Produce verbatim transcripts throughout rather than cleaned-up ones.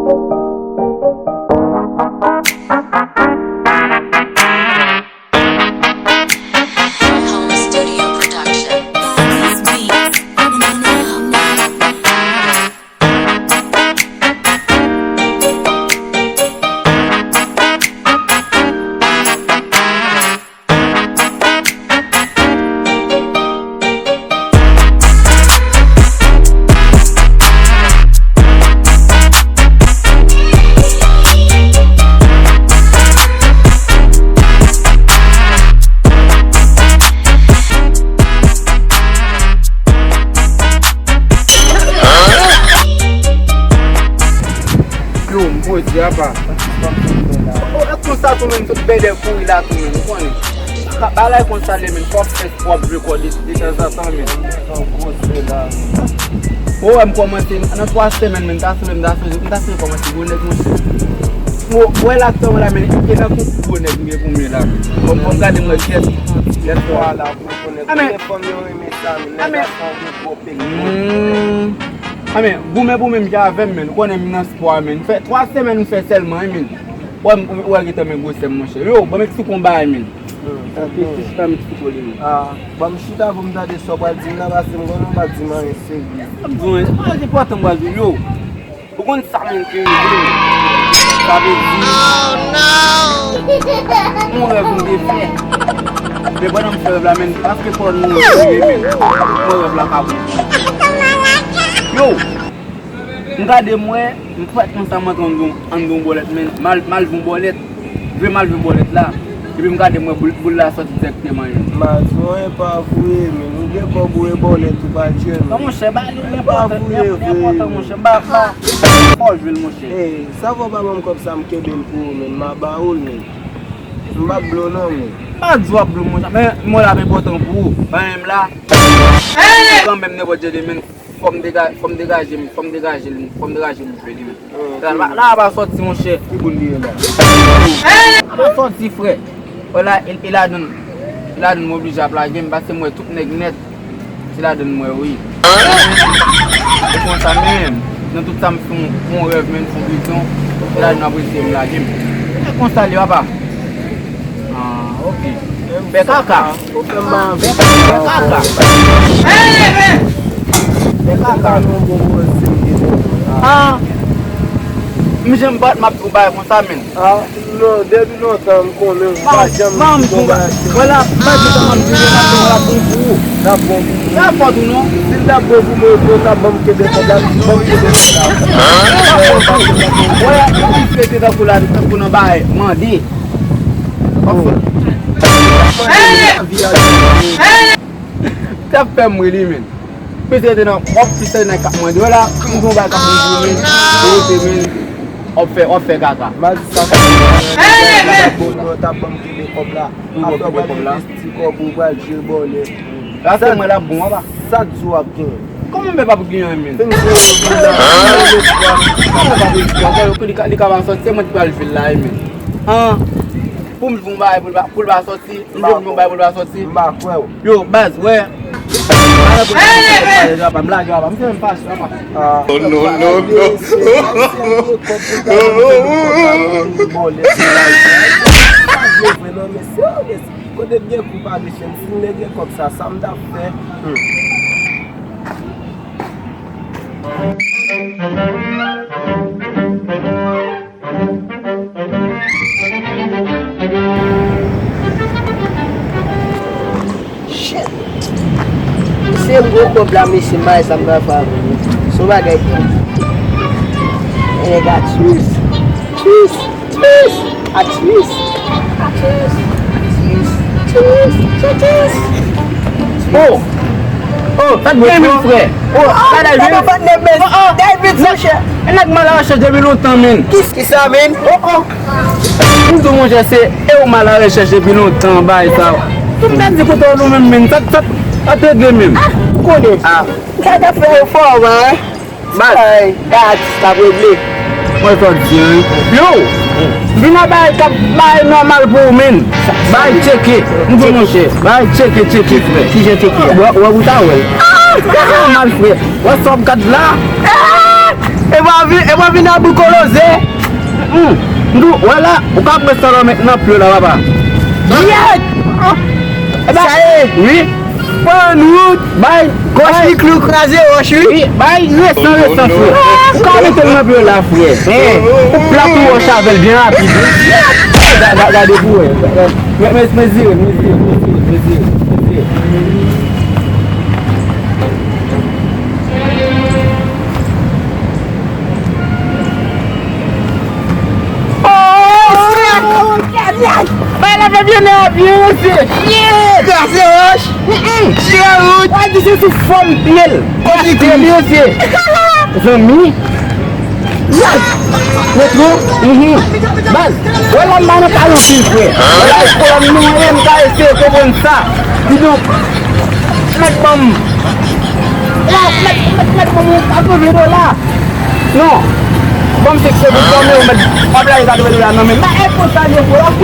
Home Studio Production. Yo, m pwodui apa. O, e konsa tou menm, tout bèdè kouri la tou menm, ou konnen. Ka bagay konsa li menm, fò w fè, fò w rekòde detanzantan menm. O, wè m kòmanse, nan twa semèn menm, m ta sove, m ta sove, m ta sove kòmanse gwo nèg, monchè. O, wè la, tan la menm, e nan kou gwo nèg m gen pou m ye la. Fò m, fò m gade m wè kiyès, kiyès fò a la. Amè. Konbyen fanm yo renmen sa, men nèg la fè yon gwo pek. Hmm. Amè, goumen pou menm jan avè m, men. Ou konnen m nan spò a, men. Fè twa semèn m fè sèlman, wi, men. Wè, m, wè, gentan men gwosè m, monchè. Yo, ban m eksplike yon bagay, men. Hmm. Ok, si chita m eksplike w li, men. Ah, ban m chita pou m tande sa w pral di m nan, paske m konnen w pa di m anyen serye. M di w, anyen enpòtan m pral di w, yo. Ou konn sa menm ki rive menm? Sa vle di, yon rèv m te fè. Men pandan m fè rèv la, men, paske kò nou rive, men, mwen rèv la ka bon. Yo! M gade m wè, m fèt konsa m antre anndan, anndan yon bòlèt, men, m al, m al jwenn yon bòlèt. Vle m al jwenn bòlèt la. Epi m gade m wè boul, boul la sòti dirèkteman, yo. Mazo, e pa vre, men ou gen kòb ou e bòlèt ou pa jwenn. Non, monchè, ba li, li enpòtan, li enpòtan, monchè. M ba, ba, fò w jwenn l, monchè. Ey, sa fè w pa ban m kòb sa m kenbe l pou ou, men m a ba ou l, men. M p ap blo non, men. M pa di w ap blo, monchè, men mwen la ap enpòtan pou ou. Ban m la. Kanmenm, nenpòt jan de men. Fò m dega-, fò m degaje m, fò m degaje l, fò m degaje m jwe li menm. La, la, la pa sòti, monchè. Ki boul li ye la? La pa sòti, frè. Wè la, e, e ladann, e ladann m oblije ap lage m, paske m wè tout nèg nèt. Se ladann m wè, wi. E konsa menm, nan tout sa m fè yon, yon rèv, menm fè yon vizyon, se ladann m ap eseye m lage m. E konsa li, papa. Ah, ok. Bè kaka. Ou fè m anvi. Bè kaka. Bè kaka. Ah. M janm bat m ap tou bay konsa, men. Ah, non, depi lontan m konnen ou pa janm di konba. Wè la, pa di sa m ap di, wè la, bon pou ou. N ap bon pou ou. N ap fò tou non. Si l t ap bon pou mwen, ou t ap ban m kenbe kòb la, ban m kenbe kòb la. Wè, ou te tankou la, tankou nan bay, mande. T ap fè m ri li, men. Plis rete nan, w ap plis rete nan k ap mande w la, m gon bagay k ap mande w, men. Ou rete, men. W ap fè, w ap fè kaka. M a di sa, sa, sa, sa, sa, sa, bon, non, t ap ban m kenbe kòb la. Ou pral kenbe kòb la. Apre w pral envesti kòb ou, pral jwe bòlèt. La se mwen l ap bon, apa. Sa k di w ap gen? Kòman m fè p ap gen anyen, men? Fin jwe kòb la. Kòman p ap gen kòb la? Li ka, li ka pa sòti, se mwen ki pral jwe l la, men. An, pou m jwe yon bagay pou l pa, pou l pa sòti. M jwe pou yon bagay pou l pa sòti. M pa kwè w. Yo, baz, wè. M lage apa, m se menm pa sa, apa. Ah. Non, non, non, non. Kote m gen kou pa de chen, si m te gen kòb sa, sa m t ap fè. Hmm. Shit. Se gwo kòb la, mesye, m pa wè sa m pral fè avè l. Se yon bagay ki. Nèg a twist. Twist. Twist. A twist. A twist. Twist. Twist. Twist. Oh! Oh, sa t gen vit, frè. Oh, sa t gen vit. Oh, oh. Gade vit, monchè. E nèg m al arechèch depi lontan, men. Ki, kisa, men? Oh, oh. M di w, monchè, se e w m al arechèch depi lontan, bay sa. Tout m ta di kote w nou menm, men. Sa, sa, sa t regle menm. Ah, ou konnen. Ah. Sa t ap fè efò, man. Baz. Ay, dat, t ap regle. Mwen fò di, wi. Yo! Vin a bay k ap bay nòmal pou ou, men. Bay tcheke. M di, monchè, bay tcheke, tcheke, frè. Kijan tcheke a? Wè, wè, ou ta wè. Nòmal, frè. Wè sa w ap gad la. E pa vin, e pa vin a boukoloze. Hmm. M di w, wè la, ou ka pran san nan men nan pye w la, papa. Yèt! Sa ye, wi. Pran wout, bay, kòch li klou kraze wòch, wi. Wi, bay, resan, resan, frè. Ou ka mete l nan pye w la, frè. Ou plat ou wòch avè l byen rapid, wi. Ga-, ga-, gade pou wè. Mè, mè, mezire, mezire, mezire, mezire, mezire. Oh, frè! Bay la fè byen nève, mesye! Kraze wòch! Chire wout! Wè di se sou fòm pye l! Kraze l, mesye! Zanmi! Yay! Retro? Mhm. Baz, wè la m pa nan kay anpil, frè. Wè la, kolòn nou, m ka eseye konprann sa. Kidonk, mèt ban m. Mèt, mèt, mèt ban m yon katreven dola. Non. Ban m senk segonn, ban m yon mèt. W ap lage katreven dola nan men m. Ba, e konsa, yo, frè, ok.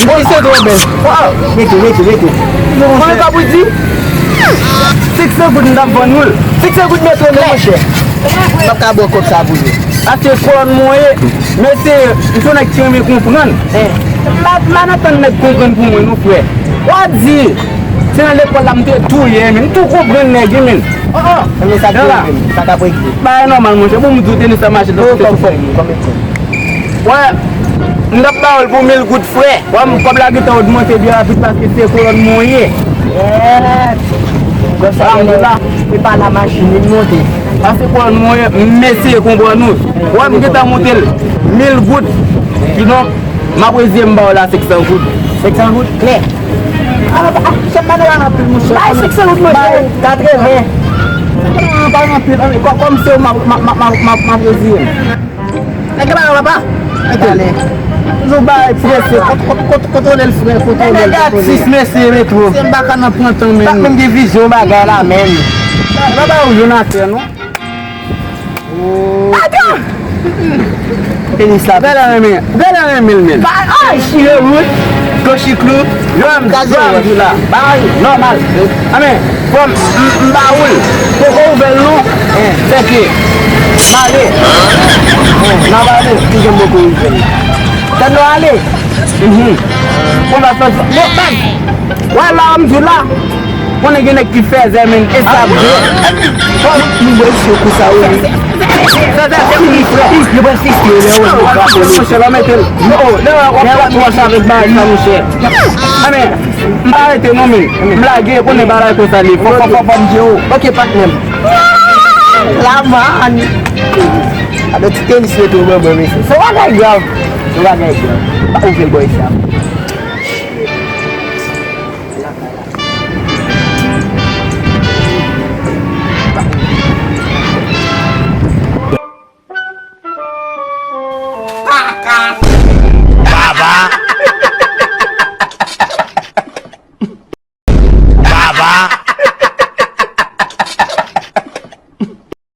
Mwen se twò bèl. Waw, rete, rete, rete. Konbyen sa pou di? Senk san goud m t ap vann ou l. Senk san goud mèt ou, men monchè. M p ap ka ba w kòb sa pou nou. Achte kolòn mwen ye. Mesye, m se yon nèg ki renmen konprann. M pa, m pa nan tann nèg konprann pou mwen, non, frè. W a di, se nan lekòl la m te tou ye, men m tou konprann nèg, wi, men. Oh, oh. Men sa k regle, sa k ap regle. Bagay nòmal, monchè. Bon, m di w tenis la mache nan kote sou fòm. Wè, m t ap ba w l pou mil goud, frè. Wè, m, kòb la gentan ogmante byen rapid paske se kolòn mwen ye. Yes. Donk sa vle di la, se pa la machin li monte. Sa se kolòn mwen ye, m eseye konprann ou. Wè, m gentan monte l mil goud. Kidonk, m ap reziye m ba w la senk san goud. Senk san goud? Klè. Ah, ah, se pa nan anpil, monchè. Bay senk san goud, monchè. Bay katreven. Ah, bay anpil. Kò-, kòm se w, m ap, m ap, m ap, m ap, m ap, m ap reziye m. Nèg la pa, papa. Mete l. Toujou bay prese. Kot-, kot-, kot-, kontwole l, frè, kontwole l, kontwole l. Nèg atis, mesye, Metro. Se m pa ka nan pran tan, men. Sa menm gen vizyon bagay la, men. Papa, ou jwenn afè, non? Oh. Adan! Tenis la. Gade renmen, gade renmen l, men. Ay, chire wout. Kochi klou. Yo, m, yo, m di la. Bay, nòmal. Anben, fò m, m, m ba ou l. Poko ouvè l non. Fè ke. M ale. M ap ale. Ki jan m poko ouvè l? Tèt nou ale. Mhm. Bon, ba, fè, bon, bay. Wè la, m di la. Konnen gen nèg ki fèzè, men, e sa vre. Fò m wè si yo konsa, wi. Fèzè, fini, frè. Yo pral fiske, yo lè, yo pral fiske. Monchè, la mete l. Non, non, w ap pran twò sa avèk bagay sa, monchè. Anben, m pa rete non, men. M lage, konnen bagay konsa li. Fò, fò, fò, fò m di w. Ok, patnè m. La man. Gade ti tenis mete w ban mwen, mesye. Se yon bagay grav. Se yon bagay grav. Pa ouvè l bò isi a.